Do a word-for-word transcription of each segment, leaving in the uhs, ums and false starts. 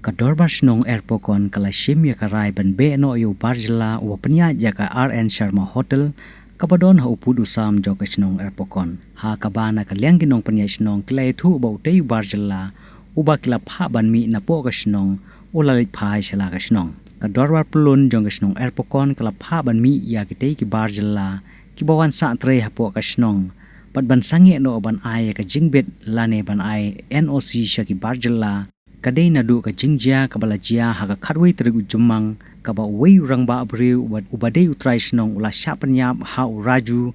Ka Dorbar Shnong Erpokon ka la shim ïa ka rai ban beh noh ïa u bar jylla uba pynïaid ïa ka R N Sharma Hotel kaba don ha u pud u sam jong ka shnong Erpokon, ha kaba na ka liang ki nongpynïaid shnong ki la ïathuh ba utei u bar jylla uba ki la phah ban mih napoh ka shnong u la leit phai sha la ka shnong. Ka Dorbar Pyllun jong ka shnong Erpokon ka la phah ban mih ïa kitei ki bar jylla kiba wan sah trei hapoh ka shnong bad ban sangeh noh ban ai ïa ka jingbit lane ban ai N O C sha ki bar jylla. Ka dei naduh ka jingjia kaba la jia ha ka khatwei tarik u Jymmang, kaba uwei u rangbah briew uba, uba dei u trai shnong u la shah pynïap ha u Raju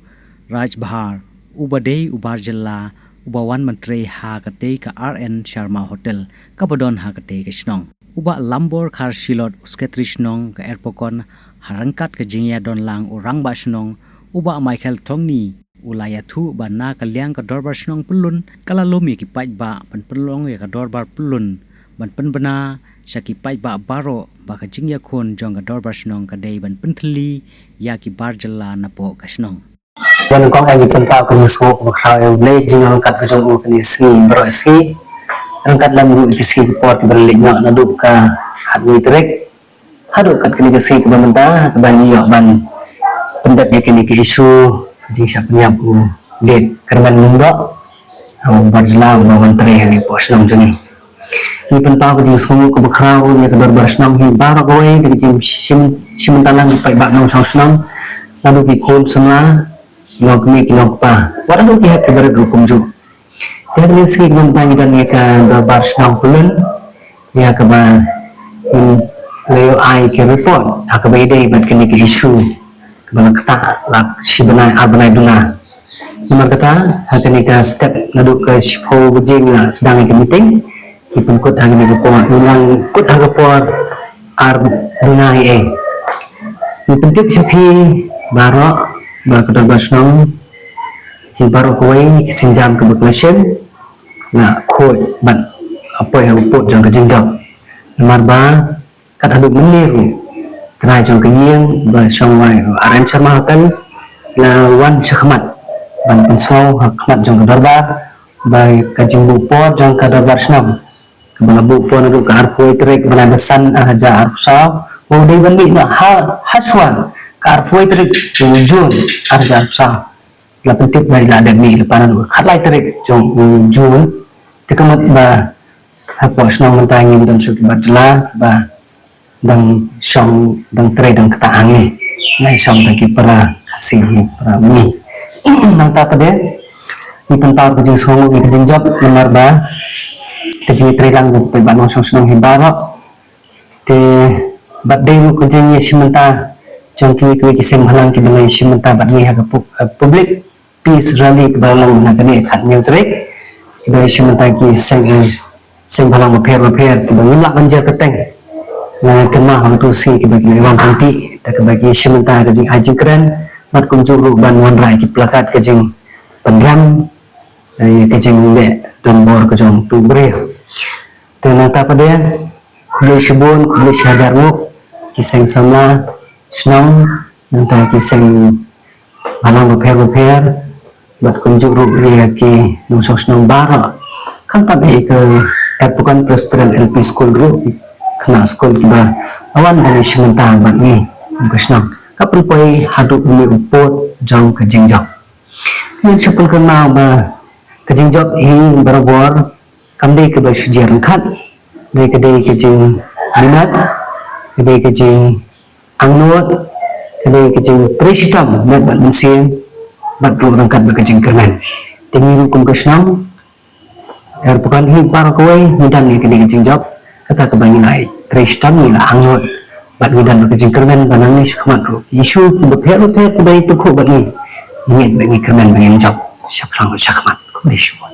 Rajbhar, uba dei u bar jylla uba wan ban trei ha katei ka R N Sharma Hotel kaba don ha katei ka shnong. U Bah Lambor Kharshilot, u Secretary Shnong ka Erpokon, ha ryngkat ka jingïadon lang u rangbah shnong, u Bah Michael Thongni, u la ïathuh ba na ka liang ka Dorbar Shnong Pyllun ka la lum ïa ki paidbah ban pynlong ïa ka Dorbar Pyllun ban pynbna sha ki paidbah baroh, ba ka jingïakhun jong ka Dorbar Shnong ka dei ban pynthylli ïa ki bar jylla napoh ka shnong. Wan kong ai pynpaw ka jingsngew kaba khraw ïa U Blei, ka jingïalang kat ka jong u kane ka sngi baroh sngi, ryngkat lem ruh ki sngi ki por kiba la leit noh naduh ka khatwei tarik haduh kat kane ka sngi kaba mynta, kaba ngi ïoh ban pyndep ïa kane ka issue jingshah pynïap u Late Kyrmen Lyngdoh, u bar jylla uba wan trei ha kane ka shnong jong ngi. Ngi pynpaw ka jingsngew kaba khraw ïa ka Dorbar Shnong hi baroh kawei, ka jingshim, shim bynta lang ki paidbah nongshong shnong, naduh ki khun samla, ki nongkmie, ki nongkpa, wat haduh ki hep ki barit ruh kumjuh. Te ha kane ka sngi kaba mynta ngi don ïa ka Dorbar Shnong Pyllun, ïa kaba, hmm, la ïoh ai ka report ha kaba ïadei bad kane ka issue kaba la ktah la shi bnai, ar bnai duna. Namar kata, ha kane ka step naduh ka shiphew baje ngi la sdang ïa ka meeting, ngi pynkut ha kane ka por, ngi nang kut ha ka por ar duna ïa. Ngi pyntip sha phi baroh ba ka Dorbar Shnong hi baroh kawei, ka sienjam kaba ka la shim, la khuid bad la poi ha u pud jong ka jingjop. Namar ba kat haduh mynne ruh, trai jong ka ïing ba shong wai R N Sharma Hotel la wan sha khmat ban pynsngew ha khmat jong ka dorbar ba ka jingbuh por jong ka Dorbar Shnong kaba la buh por naduh ka arphew tarik bnai ba san ar hajar arphew saw, u dei ban mih noh ha, ha shuwa ka arphew tarik jong u June ar hajar arphew saw. La pyntip ba la dep mih lypa naduh ka khatlai tarik jong u June. Te ka mut ba hapoh shnong mynta ngim don shuh ki bar jylla ba dang shong, dang trei, dang ktah hangne. Ngi shong tang ki para Khasi, ki para Mih. Nangta pat de ngi pynpaw ka jingsngewnguh ïa ka jingjop namar ba ka jingïatreilang jong ki paidbah nongshong shnong hi baroh. Te bad dei ruh ka jingïashim bynta jong kiwei kiwei ki seng bhalang kiba la ïashim bynta bad ngi ha ka pub-, eh, public peace rally kaba la long ha kane ka khathynñiew tarik. Kiba ïashim bynta ki seng, eh, seng bhalang bapher bapher kiba ngim lah ban jer kyrteng. Nga kynmaw ha kato ka sngi kiba ki la wan ryntih da kaba ki ïashim bynta ka jingai jingkren bad kumjuh ruh ban wanrah ki plakat ka jingpynrem, eh, ka jingleh donbor ka jong uto u briew. Te nangta pat de, khublei shibun, khublei shihajar nguh ki seng samla shnong, nangta ki seng bhalang bapher bapher, bad kumjuh ruh ïa ki nongshong shnong baroh. Khamtam ïa ka Erpokon Presbyterian L P School ruh, ki khynnah skul kiba la wan ban ïashim bynta bad ngi kum ka shnong, ka pynpoi haduh une u pud jong ka jingjop. Ngan shu pynkynmaw ba ka jingjop hi barabor kam dei kaba shu jia ryngkat, dei ka, dei ka jingminot, ka dei ka jingangnud, ka dei ka jingtrei shitom met bad mynsiem, bad ruh ryngkat bad ka jingkyrmen. Te ngi ruh kum ka shnong Erpokon hi baroh kawei ngi don ïa kane ka jingjop, kata kaba ngi la trei shitom, ngi la angnud bad ngi don ka jingkyrmen ba nangne shakhmat ruh ki issue kiba pher bapher kiba ïatyngkhuh bad ngi, ngi ngeit ba ngi kyrmen ba ngin jop shaphrang shakhmat. Khublei shibun.